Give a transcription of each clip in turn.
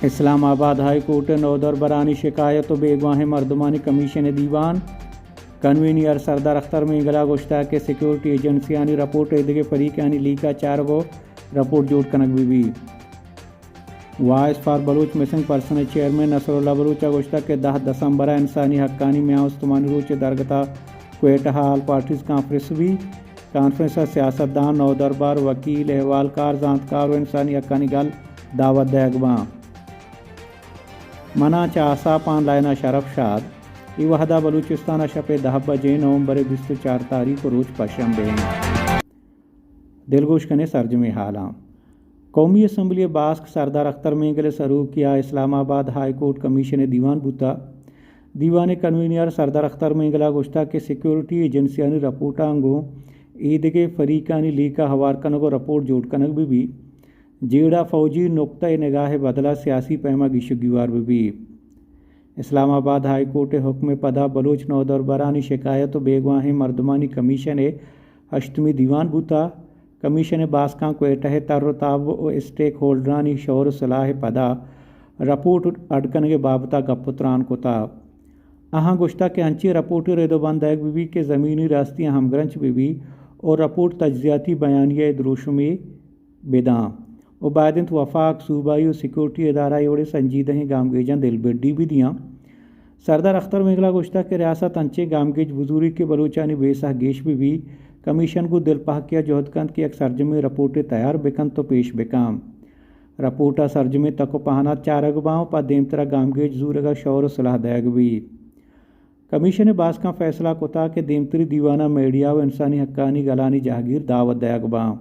اسلام آباد high court ءِ نودربرانی شکایت ءُ بیگواہیں مردمانی کمیشن ءِ دیوان۔ کنوینئر سردار اختر مینگل ءَ گوشتگ کہ سیکورٹی ایجنسیانی رپورٹ ءَ دگہ فریقانی لیک ءَ چارگ ءُ رپورٹ جوڑ کنگ بہ بیت۔ Voice for Baloch missing person ءِ چیئرمین نصر اللہ بلوچ ءَ گوشتگ کہ دہ دسمبر ءَ انسانی حقانی میان استمانی روچ ءِ درگت ءَ کوئٹہ ءَ آل پارٹیز کانفرنس بیت۔ کانفرنس ءَ سیاستدان، نودربر، وکیل، احوالکار، زانتکار ءُ انسانی حقانی گل دعوت دئیگ باں۔ من آں چہ آساپ آن لائن ءَ شرف شاد۔ اے وہد ءَ بلوچستان ءَ شپ ءِ دہ بجے، نومبر ءِ بیست ءُ چار تاریخ ءُ روچ پشنبے اِنت۔ دلگوش کنیں سرجمیں حالاں۔ قومی اسمبلی ءِ باسک سردار اختر مینگل ءِ سروکی ءَ اسلام آباد ہائی کورٹ کمیشن ءِ دیوان بوتگ۔ دیوان ءِ کنوینئر سردار اختر مینگل ءَ گوشتگ کہ سیکورٹی ایجنسیانی رپورٹاں گوں ایدگہ فریقانی لیک ءَ ہوار کنگ ءُ رپورٹ جوڑ کنگ بہ بیت۔ جیڑہ فوجی نقطہ نگاہ ءِ بدل ءَ سیاسی پیم ءَ گیش ءُ گیوار بہ بیت۔ اسلام آباد ہائی کورٹ ءِ حکم ءِ پدا بلوچ نودربرانی شکایت ءُ بیگواہیں مردمانی کمیشن ءِ ہشتمی دیوان بوتگ۔ کمیشن ءِ باسکاں کوئٹہ ءِ تر ءُ تاب ءُ اسٹیک ہولڈرانی شور ءُ سلاہ ءِ پدا رپورٹ اڈ کنگ ءِ بابت ءَ گپ ءُ تران کتگ۔ آہاں گوشتگ کہ انچیں رپورٹے رد ءُ بند دئیگ بہ بیت کہ زمینی راستیاں ہمگرنچ بہ بیت ءُ رپورٹ تجزیاتی بیانیہ ءِ دروشمے بہ داں ءُ باید اِنت وفاق، صوبائی ءُ سیکورٹی ادارہ اے وڑیں سنجیدہیں گامگیجاں دلبڈی بہ دیاں۔ سردار اختر مینگل ءَ گوشتگ کہ ریاست انچیں گامگیج بزوریت کہ بلوچانی بیسہ گیش بہ بیت۔ کمیشن گوں دلپہکی ءَ جہد کنت کہ یک سرجمیں رپورٹے تیار بہ کنت ءُ پیش بہ کنت۔ رپورٹ ءَ سرجمیں تک ءُ پہنات چارگ باں ءُ پہ دیمتر ءَ گامگیج زورگ ءَ شور ءُ سلاہ دئیگ بیت۔ کمیشن ءِ باسکاں فیصلہ کتگ کہ دیمتری دیوان ءَ میڈیا ءُ انسانی حقانی گلانی جہگیر دعوت دئیگ باں۔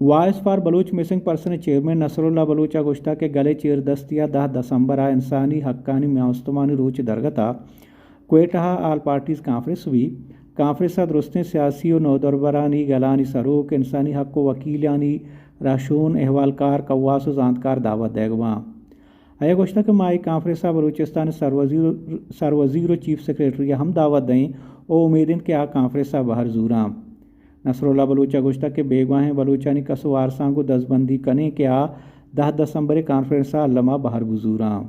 Voice for Baloch missing person ءِ چیئرمین نصر اللہ بلوچ ءَ گوشتگ کہ گل ءِ چیردستی ءَ دہ دسمبر ءَ انسانی حقانی میان استمانی روچ ءِ درگت ءَ کوئٹہ ءَ آل پارٹیز کانفرنس بیت۔ کانفرنس ءَ درستیں سیاسی ءُ نودربرانی گلانی سروک، انسانی حق ءُ وکیلانی رہشون، احوالکار، کواس ءُ زانتکار دعوت دئیگ باں۔ آئی ءَ گوشتگ کہ ما اے کانفرنس ءَ بلوچستان ءِ سروزیر، سروزیر ءُ چیف سیکرٹری ءَ ہم دعوت دئیں ءُ امید اِنت کہ آ کانفرنس ءَ بہر زوراں۔ نصر اللہ بلوچ ءَ گوشتگ کہ بیگواہیں بلوچانی کس ءُ وارساں گوں دزبندی کنیں کہ آ دہ دسمبر ءِ کانفرنس ءَ الم ءَ بہر بزوراں۔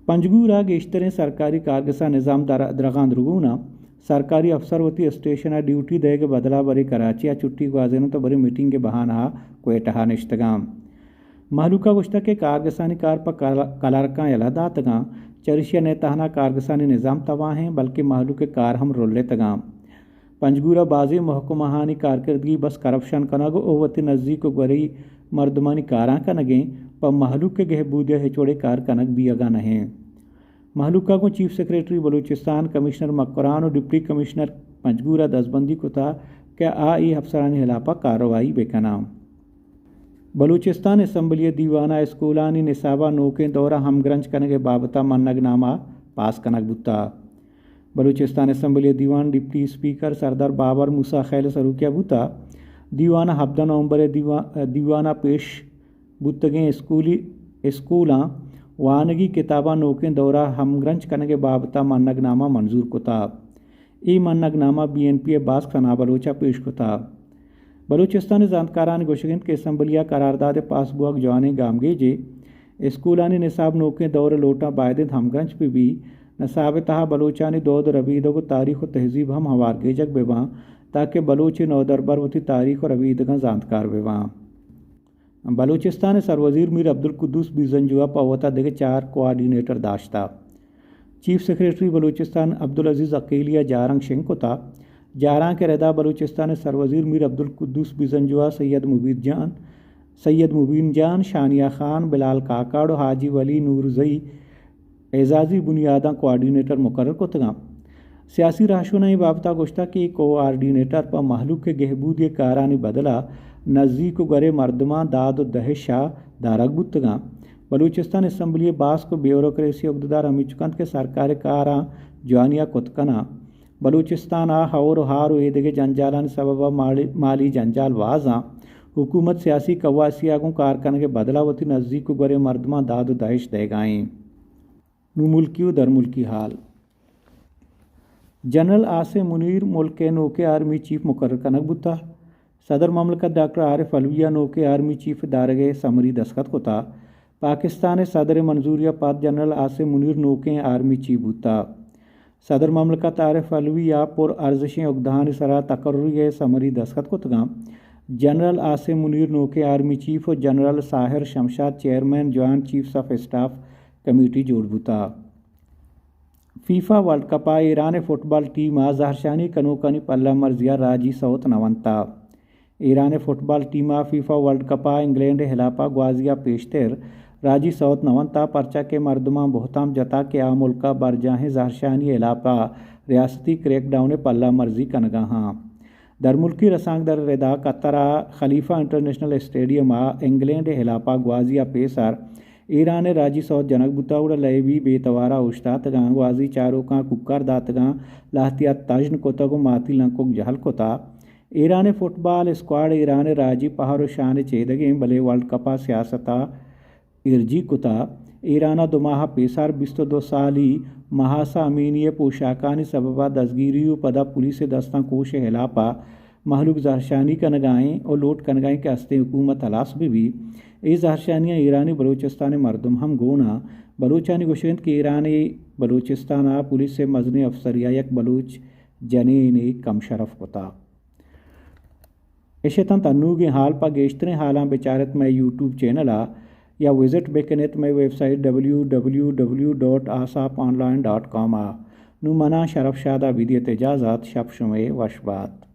پنجگور ءَ گیشتریں سرکاری کارگس ءِ نظام در-، درغاں درگون اَنت۔ سرکاری افسر وتی اسٹیشن ءَ ڈیوٹی دئیگ ءِ بدل ءَ برے کراچی ءَ چھٹی گوازینت ءُ برے میٹنگ ءِ بہانہ ءَ کوئٹہ ءَ نشتگ اَنت۔ مہلوک ءَ گوشتگ کہ کارگسانی کار پہ کل-، کلرکاں یلہ داتگ اَنت، چریشی ءَ نہ تہنا کارگسانی نظام تباہ اِنت، بلکیں مہلوک ءِ کار ہم رلتگ اَنت۔ پنجگور ءَ بازیں محکمہانی کارکردگی بس کرپشن کنگ ءُ وتی نزیک ءُ گوری مردمانی کاراں کنگ اِنت، پہ مہلوک ءِ گہبودی ءَ ہچ وڑیں کار کنگ بیگ ءَ نہ اِنت۔ مہلوک ءَ گوں چیف سیکرٹری بلوچستان، کمشنر مکران ءُ ڈپٹی کمشنر پنجگور ءَ دزبندی کتگ کہ آ اے افسرانی ہلاپ ءَ کارروائی بہ کن اَنت۔ بلوچستان اسمبلی ءِ دیوان ءَ اسکولانی نصاب ءَ نوکیں دور ءَ ہمگرنچ کنگ ءِ بابت ءَ منگ نامہ پاس کنگ بوتگ۔ بلوچستان اسمبلی ءِ دیوان ڈپٹی اسپیکر سردار بابر موسی خیل ءِ سروکی ءَ بوتگ۔ دیوان ءَ ہبدہ نومبر ءَ دیوان، دیوان ءَ پیش بوتگیں اسکولی، اسکولاں وانگی کتاباں نوکیں دور ءَ ہمگرنچ کنگ ءِ بابت ءَ منگ نامہ منظور کتگ۔ اے منگ نامہ بی این پی ءِ باسک ثنا بلوچ ءَ پیش کتگ۔ بلوچستان ءِ زانتکارانی گوشگ اِنت کہ اسمبلی ءَ قرارداد ءِ پاس بوگ جوانیں گامگیجے۔ اسکولانی نصاب نوکیں دور ءِ لوٹاں باید اِنت ہمگرنچ بہ بیت۔ نصاب ءِ تہا بلوچانی دود ءُ ربیدگ ءُ تاریخ ءُ تہذیب ہم ہوار گیجگ بہ باں، تاکہ بلوچ ءِ نودربر وتی تاریخ ءُ ربیدگاں زانتکار بہ باں۔ بلوچستان ءِ سروزیر میر عبدالقدوس بیزنجو ءَ پہ وتا دگہ چار کوآرڈینیٹر داشتہ۔ چیف سیکرٹری بلوچستان عبدالعزیز عقیلی ءَ جارانک شنگ کتا۔ جارانک ءِ ردا بلوچستان ءِ سروزیر میر عبدالقدوس بیزنجو ءَ سید مبین جان، سید مبین جان، شانیہ خان، بلال کاکڑ ءُ حاجی ولی نورزئی اعزازی بنیاداں کوآرڈینیٹر مقرر کتگاں۔ سیاسی راہشوناں اے بابت ءَ گوشتگ کہ اے کوآرڈینیٹر پہ مہلوک ءِ گہبودی ءِ کارانی بدل ءَ نزیک ءُ گورے مردماں داد ءُ دہش ءَ دارگ بوتگاں۔ بلوچستان اسمبلی ءِ باسک ءُ بیوروکریسی اگدہدار ہمیچک اَنت کہ سرکار ءِ کاراں جوانی ءَ کت کناں۔ بلوچستان ءَ ہئور ءُ ہار ءُ ایدگہ جنجالانی سبب ءَ مالی، مالی جنجال باز اَنت۔ حکومت سیاسی کواسی ءَ گوں کار کنگ ءِ بدل ءَ وتی نزیک ءُ گورے مردماں داد ءُ دہش دئیگ ءَ اِنت۔ نوں ملکی ءُ درملکی حال۔ جنرل عاصم منیر ملک ءِ نوکیں آرمی چیف مقرر کنگ بوتگ۔ صدر مملکت ڈاکٹر عارف علوی ءَ نوکیں آرمی چیف دارگ ءِ سمری دستخط کتا۔ پاکستان ءِ صدر ءِ منظوری ءَ پد جنرل عاصم منیر نوکیں آرمی چیف بوتا۔ صدر مملکت عارف علوی ءَ پر ارزشیں اگدہانی سرا تقرری ءِ سمری دستخط کتگاں۔ جنرل عاصم منیر نوکیں آرمی چیف و general Sahir Shamshad chairman joint chiefs of staff committee جوڑ بوتا۔ فیفا ورلڈ کپ ءَ ایران ءِ فٹبال ٹیم ءَ زہرشانی کنوکانی پلہ مرزی ءَ راجی سوت نہ ونتا۔ ایران ءِ فٹبال ٹیم ءَ فیفا ورلڈ کپ ءَ انگلینڈ ءِ ہلاپ ءَ گوازی ءَ پیشتر راجی سوت نہ ونتا، پرچا کہ مردماں بہتام جتا کہ آ ملک ءَ برجاہیں زہرشانی ءِ ہلاپ ءَ ریاستی کریک ڈاؤن ءِ پلہ مرزی کنگا ہاں۔ درملکی رسانکدر ءِ ردا قطر ءِ خلیفہ انٹرنیشنل اسٹیڈیم ءَ انگلینڈ ءِ ہلاپ ءَ گوازی ءَ پیسر ایران ءِ راجی سوت جنگ بوتا، گڑا لیبی بے توار ءَ اوشتاتگاں، گوازی چاروکاں کوکار داتگاں، لہتیا تژن کتگ و ماتی لنکک جہل کتا۔ ایران ءِ فٹبال اسکواڈ ایران ءِ راجی پہر و شان ءِ چیدگیں، بلے ورلڈ کپ ءِ سیاست ءَ ایرجیگ کتا۔ ایران ءَ دو ماہ پیسر بیست و دو سالی مہاسا امینی ءِ پوشاکانی سبب ءَ دزگیری و پدا پولیس ءِ دستاں کوش ءِ ہلاپ ءَ مہلوک زہرشانی کنگا ایں و لوٹ کنگا ایں کہ ہستیں حکومت ہلاس بہ بی۔ اے زہرشانیاں ایرانی بلوچستان ءِ مردم ہم گون آں۔ بلوچانی گوشگ انت کہ ایران ءِ بلوچستان ءَ پولیس ءِ مزنیں افسرے ءَ یک بلوچ جنینے کم شرف کتا۔ اش اتنت انوگیں ہال۔ پہ گیشتریں ہالاں بچارت مئے یوٹیوب چینل ءَ یا وزٹ بکنت مئے website W W W dot Aasap online dot com ءَ۔ نوں منا شرف شاد ءَ بدیت اجازت، شپ شمئے وش بات۔